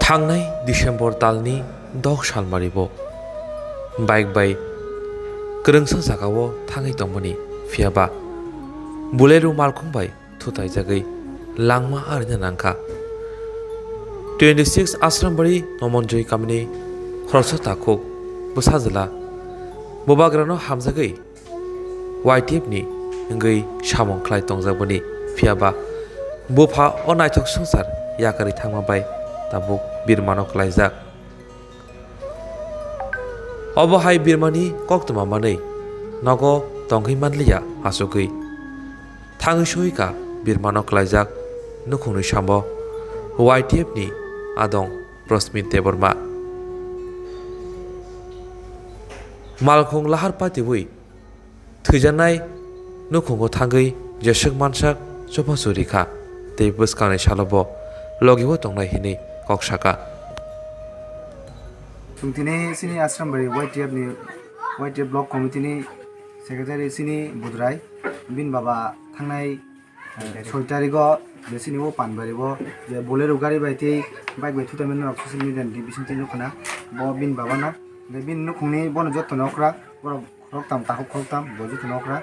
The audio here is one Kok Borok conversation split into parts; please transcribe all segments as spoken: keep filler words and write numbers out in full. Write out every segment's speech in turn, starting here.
Thangnai December talni dok salmari bo bike bai kwrwngsa jagao thangwi tongmani, phiyaba Bolero malkhung bai thutaijagwi langma arina nangkha. Twenty six Asrambari Nomonjoi kamini khoroksa takhuk bwsajwla bubagrano hamjagwi Y T F ni wngwi samung khlai tongjakmani, phiyaba bupha o naithok swngchar yakarwi thangma bai tabuk birmano klaijak. Obo hai birmani koktwma manwi nogo tongwi manliya, achugwi thangwi soika birmano klaijak nukhungni sambo Y T F ni adong Prosmit Debbarma. Malkhung lahar patiwi thwijaknai nukhungo thangwi jeswk mansak chubachu rikha tei bwskangni salobo logibo tongnai hinwi kok saka. Chwng tini chini Asrambari Y T F ni, Y T F Block Committee ni Secretary chini Budrai, bini baba thangnai soi tarigo je chini o Panbari bo je Bolero gari bai tei bike bai thuthaimani norok social media ni bisingtwi nukha na, bo bini baba no, je bini nukhungni bono joto no okra, borok khoroktham, takhuk khoroktham, bo joto no okra.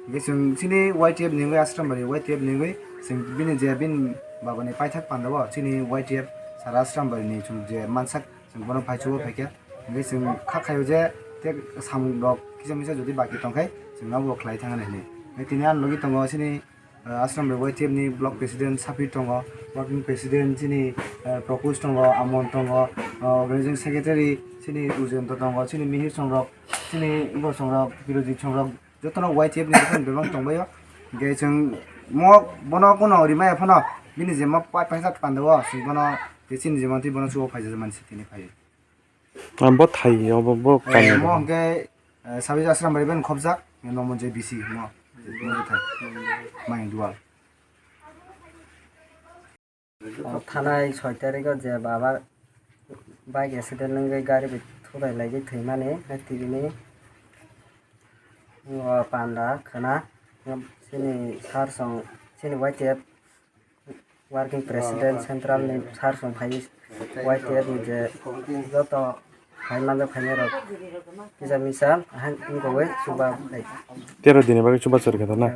Hingke chwng chini Y T F ni wngwi Asrambari Y T F ni wngwi chwng bini je bini baba ni paithak panda o chini Y T F sara Asrambari ni chwng je mansak chwng bono phaichugo phaikha. Hingke chwng kha khaio je tei samung rok kisa misa jodi baki tongkhai chwng abo khlai thangna hinwi. Hingke tini ang nugwi tongo chini ah, Asrambari Y T F ni block president Sapir tongo, working president chini, ah, Propose tongo, Amon tongo, ah, organizing secretary chini Ujento tongo, chini Mihir Songrok, chini Igor Songrok, Birojit Songrok, jotono Y T F ni jotono bebak tongbaio. Hingke chwng mo bono kono rimaya phano bini je mo pa-, paisa panda o, chwng bono je chini je mantwi bono chubo phaijak mani sitini phai. Ah, bo thai, obo bo Eh, kanya mo bo. Hingke, eh, Sabij Asrambari ben khobjak, eh, nomo je B C mo, mo je thai. Mai dual. O thanai soi tariko je baba bike accident wngwi gari bai thudai laigwi thwimani, hai tini o panda khwna chini sir song, chini Y T F working president central ni sir song phai Y T F ni je joto hai manjak phainai rok kisa misa hai wngkogwi chuba phai. Tero dini bagwi chuba chwrwikha na?